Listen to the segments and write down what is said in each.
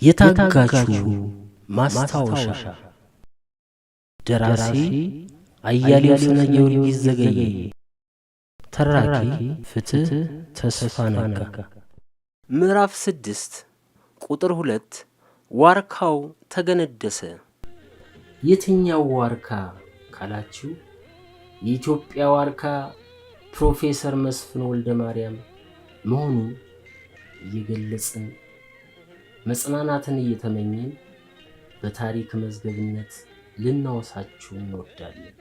የታጋቹ ማስታወሻ። ደራሲ አያሌው ስነ ጊዮርጊስ ዘገየ፣ ተራኪ ፍትህ ተስፋ ነጋ። ምዕራፍ 6 ቁጥር 2። ዋርካው ተገነደሰ። የትኛው ዋርካ ካላችሁ፣ የኢትዮጵያ ዋርካ ፕሮፌሰር መስፍን ወልደ ማርያም መሆኑን እየገለጽን፣ መጽናናትን እየተመኘን በታሪክ መዝገብነት ልናወሳችሁ እንወዳለን።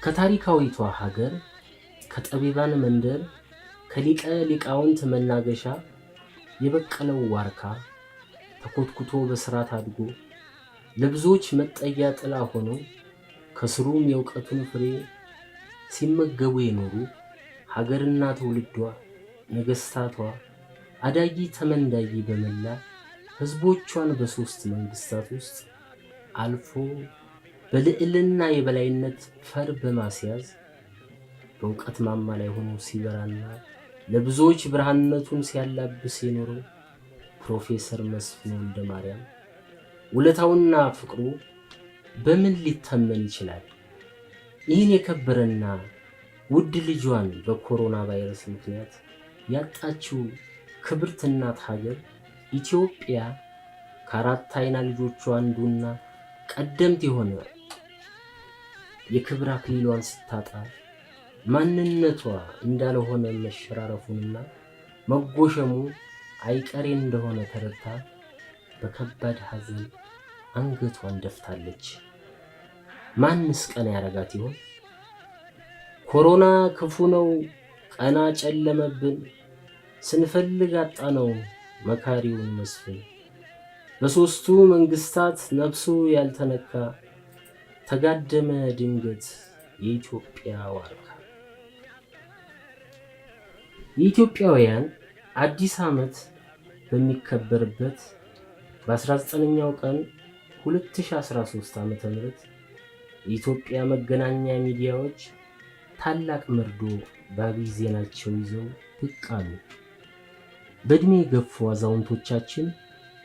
ከታሪካዊቷ ሀገር፣ ከጠቢባን መንደር፣ ከሊቀ ሊቃውንት መናገሻ የበቀለው ዋርካ ተኮትኩቶ በስርዓት አድጎ ለብዙዎች መጠጊያ ጥላ ሆኖ ከስሩም የእውቀቱን ፍሬ ሲመገቡ የኖሩ ሀገርና ትውልዷ፣ ነገስታቷ፣ አዳጊ ተመንዳጊ በመላ ህዝቦቿን በሶስት መንግስታት ውስጥ አልፎ በልዕልና የበላይነት ፈር በማስያዝ በእውቀት ማማ ላይ ሆኖ ሲበራና ለብዙዎች ብርሃንነቱን ሲያላብስ የኖረው ፕሮፌሰር መስፍን ወልደ ማርያም ውለታውና ፍቅሩ በምን ሊተመን ይችላል? ይህን የከበረና ውድ ልጇን በኮሮና ቫይረስ ምክንያት ያጣችው ክብርት እናት ሀገር ኢትዮጵያ ከአራት አይና ልጆቿ አንዱና ቀደምት የሆነ የክብር አክሊሏን ስታጣ ማንነቷ እንዳልሆነ መሸራረፉንና መጎሸሙ አይቀሬ እንደሆነ ተረድታ በከባድ ሐዘን አንገቷን ደፍታለች። ማንስ ቀና ያረጋት ይሆን? ኮሮና ክፉ ነው፣ ቀና ጨለመብን፣ ስንፈልግ አጣነው መካሪውን መስፍን። በሦስቱ መንግስታት ነፍሱ ያልተነካ ተጋደመ ድንገት የኢትዮጵያ ዋርካ። የኢትዮጵያውያን አዲስ ዓመት በሚከበርበት በ19ኛው ቀን 2013 ዓ.ም. የኢትዮጵያ መገናኛ ሚዲያዎች ታላቅ መርዶ በአብይ ዜናቸው ይዘው ብቅ አሉ። በዕድሜ የገፉ አዛውንቶቻችን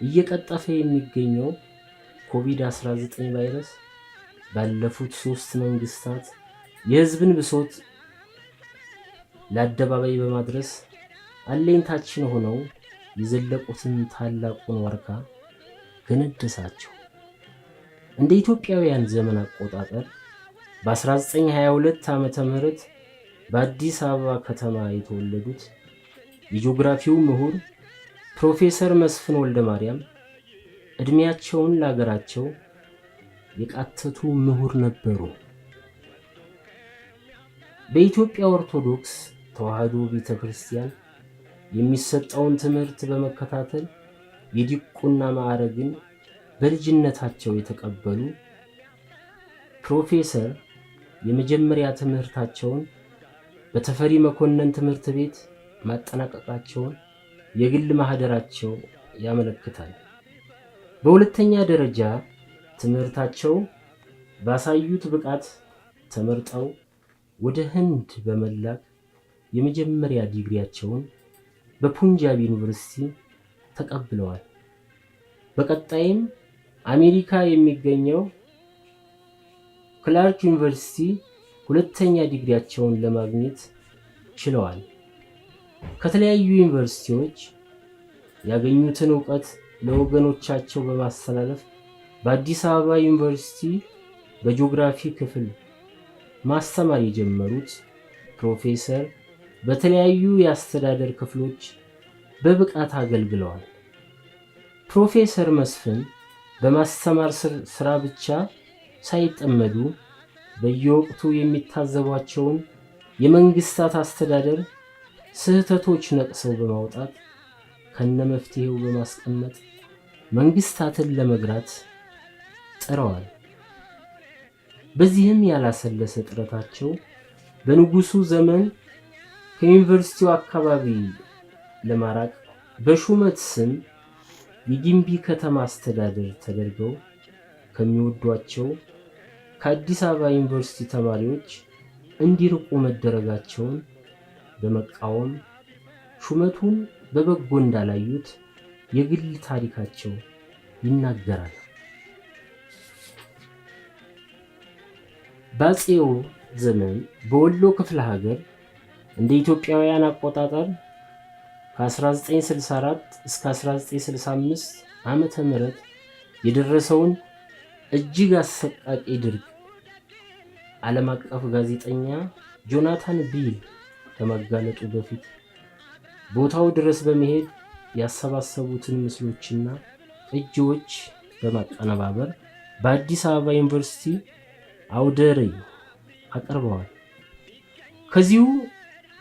እየቀጠፈ የሚገኘው ኮቪድ-19 ቫይረስ ባለፉት ሶስት መንግስታት የህዝብን ብሶት ለአደባባይ በማድረስ አለኝታችን ሆነው የዘለቁትን ታላቁን ዋርካ ገነደሳቸው። እንደ ኢትዮጵያውያን ዘመን አቆጣጠር በ1922 ዓ.ም. በአዲስ አበባ ከተማ የተወለዱት የጂኦግራፊው ምሁር ፕሮፌሰር መስፍን ወልደ ማርያም ዕድሜያቸውን ለአገራቸው የቃተቱ ምሁር ነበሩ። በኢትዮጵያ ኦርቶዶክስ ተዋሕዶ ቤተ ክርስቲያን የሚሰጠውን ትምህርት በመከታተል የዲቁና ማዕረግን በልጅነታቸው የተቀበሉ ፕሮፌሰር የመጀመሪያ ትምህርታቸውን በተፈሪ መኮንን ትምህርት ቤት ማጠናቀቃቸውን የግል ማህደራቸው ያመለክታል። በሁለተኛ ደረጃ ትምህርታቸው ባሳዩት ብቃት ተመርጠው ወደ ህንድ በመላክ የመጀመሪያ ዲግሪያቸውን በፑንጃብ ዩኒቨርሲቲ ተቀብለዋል። በቀጣይም አሜሪካ የሚገኘው ክላርክ ዩኒቨርሲቲ ሁለተኛ ዲግሪያቸውን ለማግኘት ችለዋል። ከተለያዩ ዩኒቨርሲቲዎች ያገኙትን እውቀት ለወገኖቻቸው በማስተላለፍ በአዲስ አበባ ዩኒቨርሲቲ በጂኦግራፊ ክፍል ማስተማር የጀመሩት ፕሮፌሰር በተለያዩ የአስተዳደር ክፍሎች በብቃት አገልግለዋል። ፕሮፌሰር መስፍን በማስተማር ስራ ብቻ ሳይጠመዱ በየወቅቱ የሚታዘቧቸውን የመንግስታት አስተዳደር ስህተቶች ነቅሰው በማውጣት ከነመፍትሄው በማስቀመጥ መንግስታትን ለመግራት ጥረዋል። በዚህም ያላሰለሰ ጥረታቸው በንጉሱ ዘመን ከዩኒቨርሲቲው አካባቢ ለማራቅ በሹመት ስም የጊምቢ ከተማ አስተዳደር ተደርገው ከሚወዷቸው ከአዲስ አበባ ዩኒቨርሲቲ ተማሪዎች እንዲርቁ መደረጋቸውን በመቃወም ሹመቱን በበጎ እንዳላዩት የግል ታሪካቸው ይናገራል። በአፄው ዘመን በወሎ ክፍለ ሀገር እንደ ኢትዮጵያውያን አቆጣጠር ከ1964 እስከ 1965 ዓመተ ምህረት የደረሰውን እጅግ አሰቃቂ ድርቅ ዓለም አቀፍ ጋዜጠኛ ጆናታን ቢል ከመጋለጡ በፊት ቦታው ድረስ በመሄድ ያሰባሰቡትን ምስሎችና ቅጂዎች በማቀነባበር በአዲስ አበባ ዩኒቨርሲቲ አውደ ርዕይ አቅርበዋል። ከዚሁ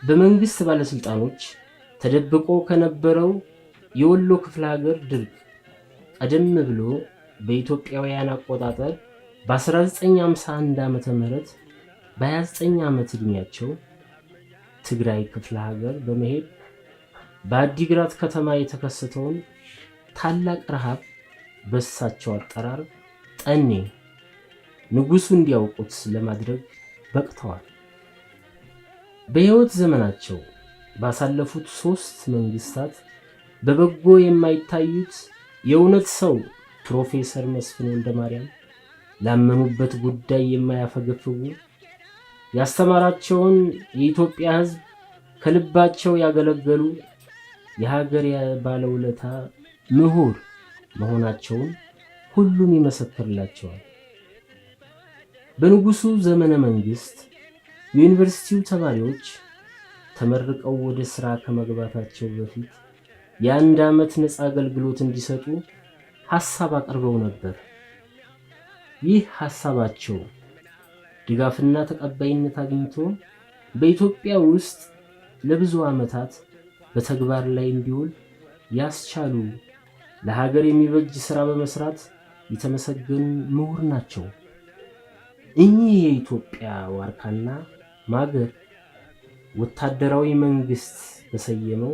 በመንግስት ባለስልጣኖች ተደብቆ ከነበረው የወሎ ክፍለ ሀገር ድርቅ ቀደም ብሎ በኢትዮጵያውያን አቆጣጠር በ1951 ዓመተ ምህረት በ29 ዓመት ዕድሜያቸው ትግራይ ክፍለ ሀገር በመሄድ በአዲግራት ከተማ የተከሰተውን ታላቅ ረሃብ በእሳቸው አጠራር ጠኔ ንጉሱ እንዲያውቁት ለማድረግ በቅተዋል። በሕይወት ዘመናቸው ባሳለፉት ሶስት መንግስታት በበጎ የማይታዩት የእውነት ሰው ፕሮፌሰር መስፍን ወልደማርያም ላመኑበት ጉዳይ የማያፈገፍጉ፣ ያስተማራቸውን የኢትዮጵያ ሕዝብ ከልባቸው ያገለገሉ የሀገር ባለውለታ ምሁር መሆናቸውን ሁሉም ይመሰክርላቸዋል። በንጉሱ ዘመነ መንግስት የዩኒቨርሲቲው ተማሪዎች ተመርቀው ወደ ሥራ ከመግባታቸው በፊት የ1 ዓመት ነፃ አገልግሎት እንዲሰጡ ሐሳብ አቅርበው ነበር። ይህ ሐሳባቸው ድጋፍና ተቀባይነት አግኝቶ በኢትዮጵያ ውስጥ ለብዙ ዓመታት በተግባር ላይ እንዲውል ያስቻሉ ለሀገር የሚበጅ ሥራ በመስራት የተመሰገኑ ምሁር ናቸው። እኚህ የኢትዮጵያ ዋርካና ማገር ወታደራዊ መንግስት በሰየመው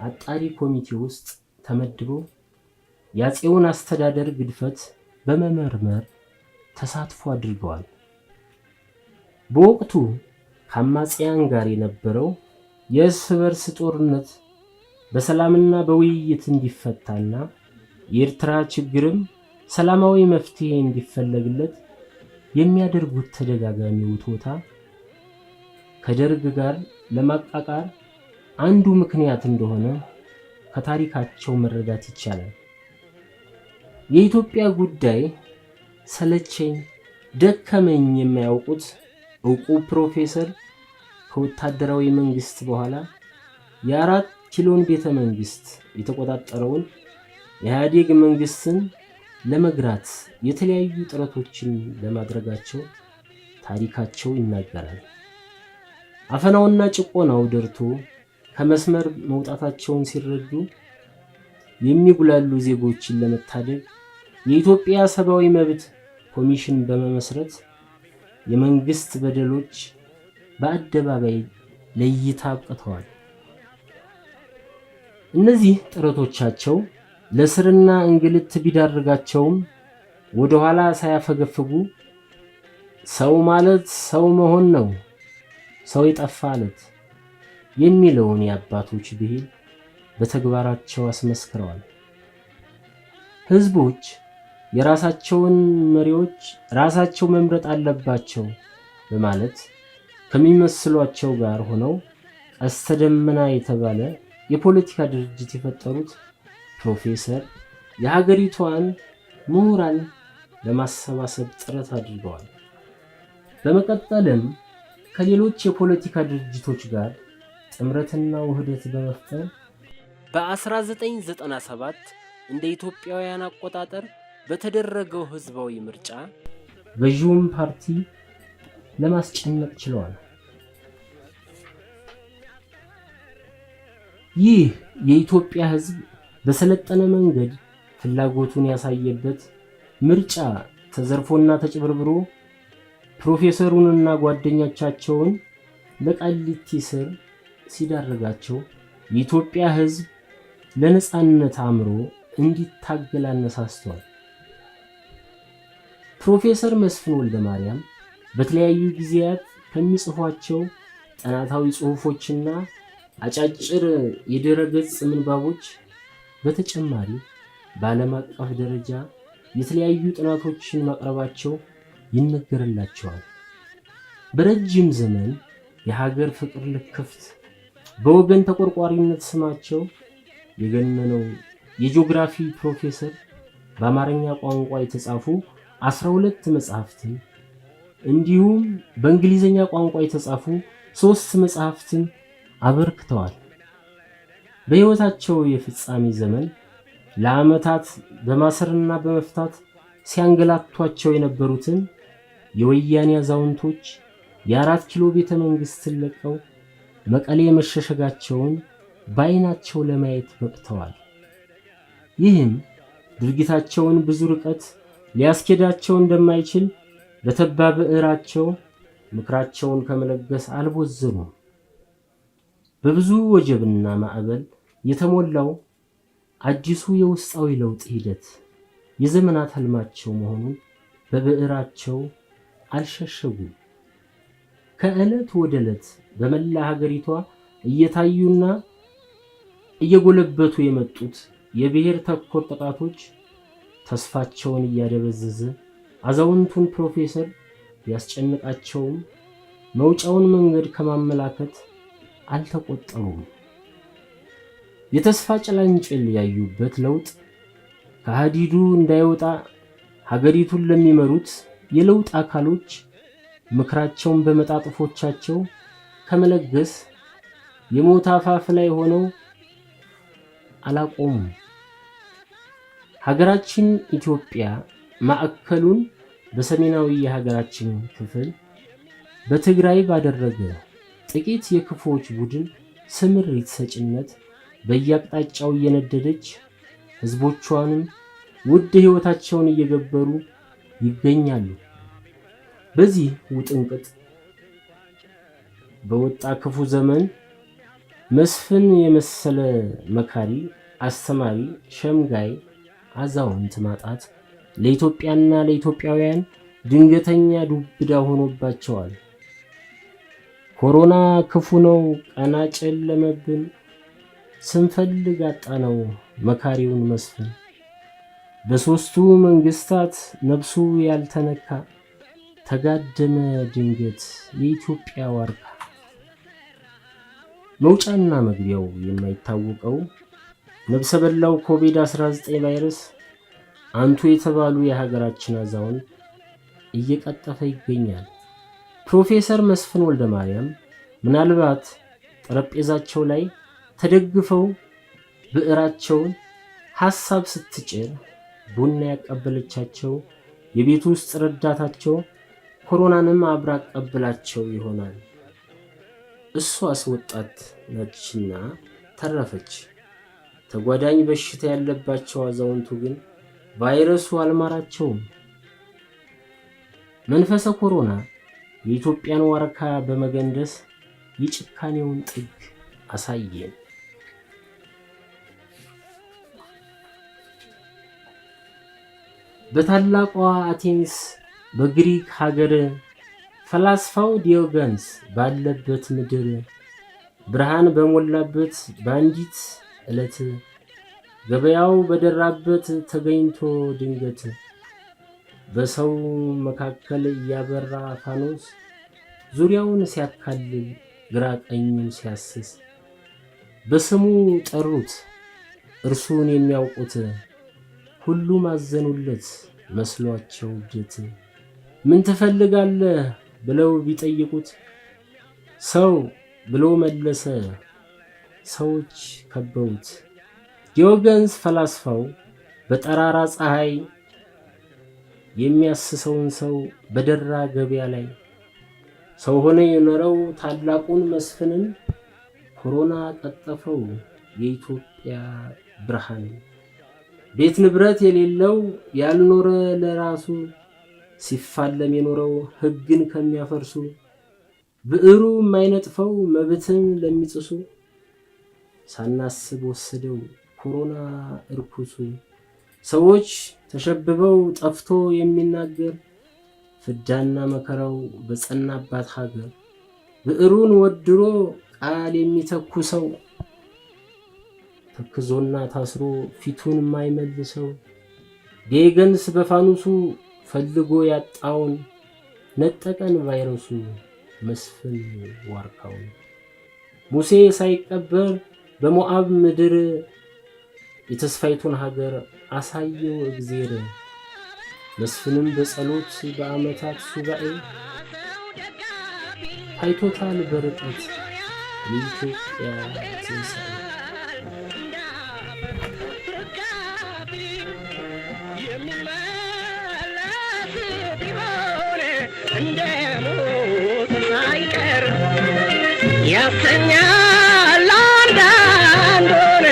አጣሪ ኮሚቴ ውስጥ ተመድበው የአፄውን አስተዳደር ግድፈት በመመርመር ተሳትፎ አድርገዋል። በወቅቱ ከአማጽያን ጋር የነበረው የእርስ በርስ ጦርነት በሰላምና በውይይት እንዲፈታና የኤርትራ ችግርም ሰላማዊ መፍትሄ እንዲፈለግለት የሚያደርጉት ተደጋጋሚ ውትወታ ከደርግ ጋር ለማቃቃር አንዱ ምክንያት እንደሆነ ከታሪካቸው መረዳት ይቻላል። የኢትዮጵያ ጉዳይ ሰለቸኝ ደከመኝ የማያውቁት ዕውቁ ፕሮፌሰር ከወታደራዊ መንግስት በኋላ የ4 ኪሎን ቤተ መንግስት የተቆጣጠረውን የኢህአዴግ መንግስትን ለመግራት የተለያዩ ጥረቶችን ለማድረጋቸው ታሪካቸው ይናገራል። አፈናውና ጭቆናው ደርቶ ከመስመር መውጣታቸውን ሲረዱ የሚጉላሉ ዜጎችን ለመታደግ የኢትዮጵያ ሰብአዊ መብት ኮሚሽን በመመስረት የመንግስት በደሎች በአደባባይ ለእይታ አብቅተዋል። እነዚህ ጥረቶቻቸው ለስርና እንግልት ቢዳርጋቸውም ወደ ኋላ ሳያፈገፍጉ ሰው ማለት ሰው መሆን ነው፣ ሰው የጠፋ ዕለት የሚለውን የአባቶች ብሂል በተግባራቸው አስመስክረዋል። ህዝቦች የራሳቸውን መሪዎች ራሳቸው መምረጥ አለባቸው በማለት ከሚመስሏቸው ጋር ሆነው ቀስተ ደመና የተባለ የፖለቲካ ድርጅት የፈጠሩት ፕሮፌሰር የሀገሪቷን ምሁራን ለማሰባሰብ ጥረት አድርገዋል። በመቀጠልም ከሌሎች የፖለቲካ ድርጅቶች ጋር ጥምረትና ውህደት በመፍጠር በ1997 እንደ ኢትዮጵያውያን አቆጣጠር በተደረገው ህዝባዊ ምርጫ ገዢውን ፓርቲ ለማስጨነቅ ችለዋል። ይህ የኢትዮጵያ ህዝብ በሰለጠነ መንገድ ፍላጎቱን ያሳየበት ምርጫ ተዘርፎና ተጭበርብሮ ፕሮፌሰሩንና ጓደኞቻቸውን ለቃሊቲ ስር ሲዳርጋቸው የኢትዮጵያ ህዝብ ለነጻነት አምሮ እንዲታገል አነሳስቷል። ፕሮፌሰር መስፍን ወልደማርያም በተለያዩ ጊዜያት ከሚጽፏቸው ጥናታዊ ጽሑፎችና አጫጭር የድረ ገጽ ምንባቦች በተጨማሪ በዓለም አቀፍ ደረጃ የተለያዩ ጥናቶችን ማቅረባቸው ይነገርላቸዋል። በረጅም ዘመን የሀገር ፍቅር ልክፍት በወገን ተቆርቋሪነት ስማቸው የገነነው የጂኦግራፊ ፕሮፌሰር በአማርኛ ቋንቋ የተጻፉ 12 መጽሐፍትን እንዲሁም በእንግሊዘኛ ቋንቋ የተጻፉ 3 መጽሐፍትን አበርክተዋል። በሕይወታቸው የፍጻሜ ዘመን ለዓመታት በማሰርና በመፍታት ሲያንገላቷቸው የነበሩትን የወያኔ አዛውንቶች የአራት ኪሎ ቤተ መንግስትን ለቀው መቀሌ መሸሸጋቸውን በዓይናቸው ለማየት በቅተዋል። ይህም ድርጊታቸውን ብዙ ርቀት ሊያስኬዳቸው እንደማይችል በተባ ብዕራቸው ምክራቸውን ከመለገስ አልቦዘኑም። በብዙ ወጀብና ማዕበል የተሞላው አዲሱ የውስጣዊ ለውጥ ሂደት የዘመናት ህልማቸው መሆኑን በብዕራቸው አልሸሸጉም። ከዕለት ወደ ዕለት በመላ ሀገሪቷ እየታዩና እየጎለበቱ የመጡት የብሔር ተኮር ጥቃቶች ተስፋቸውን እያደበዘዘ አዛውንቱን ፕሮፌሰር ቢያስጨንቃቸውም መውጫውን መንገድ ከማመላከት አልተቆጠቡም። የተስፋ ጭላንጭል ያዩበት ለውጥ ከሀዲዱ እንዳይወጣ ሀገሪቱን ለሚመሩት የለውጥ አካሎች ምክራቸውን በመጣጥፎቻቸው ከመለገስ የሞት አፋፍ ላይ ሆነው አላቆሙም። ሀገራችን ኢትዮጵያ ማዕከሉን በሰሜናዊ የሀገራችን ክፍል በትግራይ ባደረገ ጥቂት የክፉዎች ቡድን ስምሪት ሰጭነት በየአቅጣጫው እየነደደች ህዝቦቿንም ውድ ህይወታቸውን እየገበሩ ይገኛሉ። በዚህ ውጥንቅጥ በወጣ ክፉ ዘመን መስፍን የመሰለ መካሪ፣ አስተማሪ፣ ሸምጋይ አዛውንት ማጣት ለኢትዮጵያና ለኢትዮጵያውያን ድንገተኛ ዱብዳ ሆኖባቸዋል። ኮሮና ክፉ ነው፣ ቀና ጨለመብን፣ ስንፈልግ አጣነው መካሪውን መስፍን። በሦስቱ መንግስታት ነፍሱ ያልተነካ ተጋደመ ድንገት የኢትዮጵያ ዋርካ። መውጫና መግቢያው የማይታወቀው ነብሰ በላው ኮቪድ-19 ቫይረስ አንቱ የተባሉ የሀገራችን አዛውንት እየቀጠፈ ይገኛል። ፕሮፌሰር መስፍን ወልደ ማርያም ምናልባት ጠረጴዛቸው ላይ ተደግፈው ብዕራቸውን ሐሳብ ስትጭር ቡና ያቀበለቻቸው የቤቱ ውስጥ ረዳታቸው ኮሮናንም አብራ አቀብላቸው ይሆናል። እሷስ ወጣት ነችና ተረፈች። ተጓዳኝ በሽታ ያለባቸው አዛውንቱ ግን ቫይረሱ አልማራቸውም። መንፈሰ ኮሮና የኢትዮጵያን ዋርካ በመገንደስ የጭካኔውን ጥግ አሳየን። በታላቋ አቴንስ በግሪክ ሀገር ፈላስፋው ዲዮገንስ ባለበት ምድር ብርሃን በሞላበት በአንዲት ዕለት ገበያው በደራበት ተገኝቶ ድንገት በሰው መካከል እያበራ ፋኖስ ዙሪያውን ሲያካልል ግራ ቀኙን ሲያስስ በስሙ ጠሩት እርሱን የሚያውቁት ሁሉም አዘኑለት መስሏቸው እብደት። ምን ትፈልጋለህ ብለው ቢጠይቁት ሰው ብሎ መለሰ። ሰዎች ከበውት ዲዮገንስ ፈላስፋው በጠራራ ፀሐይ የሚያስሰውን ሰው በደራ ገበያ ላይ ሰው ሆነ የኖረው ታላቁን መስፍንን ኮሮና ቀጠፈው የኢትዮጵያ ብርሃን። ቤት ንብረት የሌለው ያልኖረ ለራሱ ሲፋለም የኖረው ሕግን ከሚያፈርሱ ብዕሩ የማይነጥፈው መብትን ለሚጥሱ ሳናስብ ወሰደው ኮሮና እርኩሱ። ሰዎች ተሸብበው ጠፍቶ የሚናገር ፍዳና መከራው በጸናባት ሀገር ብዕሩን ወድሮ ቃል የሚተኩሰው ተክዞና ታስሮ ፊቱን የማይመልሰው፣ ጌገንስ በፋኑሱ ፈልጎ ያጣውን፣ ነጠቀን ቫይረሱ መስፍን ዋርካውን። ሙሴ ሳይቀበር በሞዓብ ምድር የተስፋይቱን ሀገር አሳየው እግዜር። መስፍንም በጸሎት በዓመታት ሱባኤ ታይቶታል በርቀት የኢትዮጵያ ትንሣኤ። የሚመለስ ቢሆን እንደ ሞት ሳይቀር ያሰኛል አንዳንዱን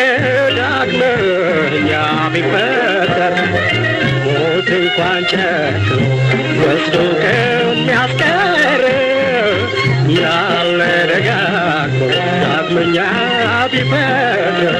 ዳግመኛ ቢፈጠር፣ ሞት እንኳን ጨክኖ ወስዶ ከሚያስቀር ምናለ ደጋግሞ ዳግመኛ ቢፈጠር።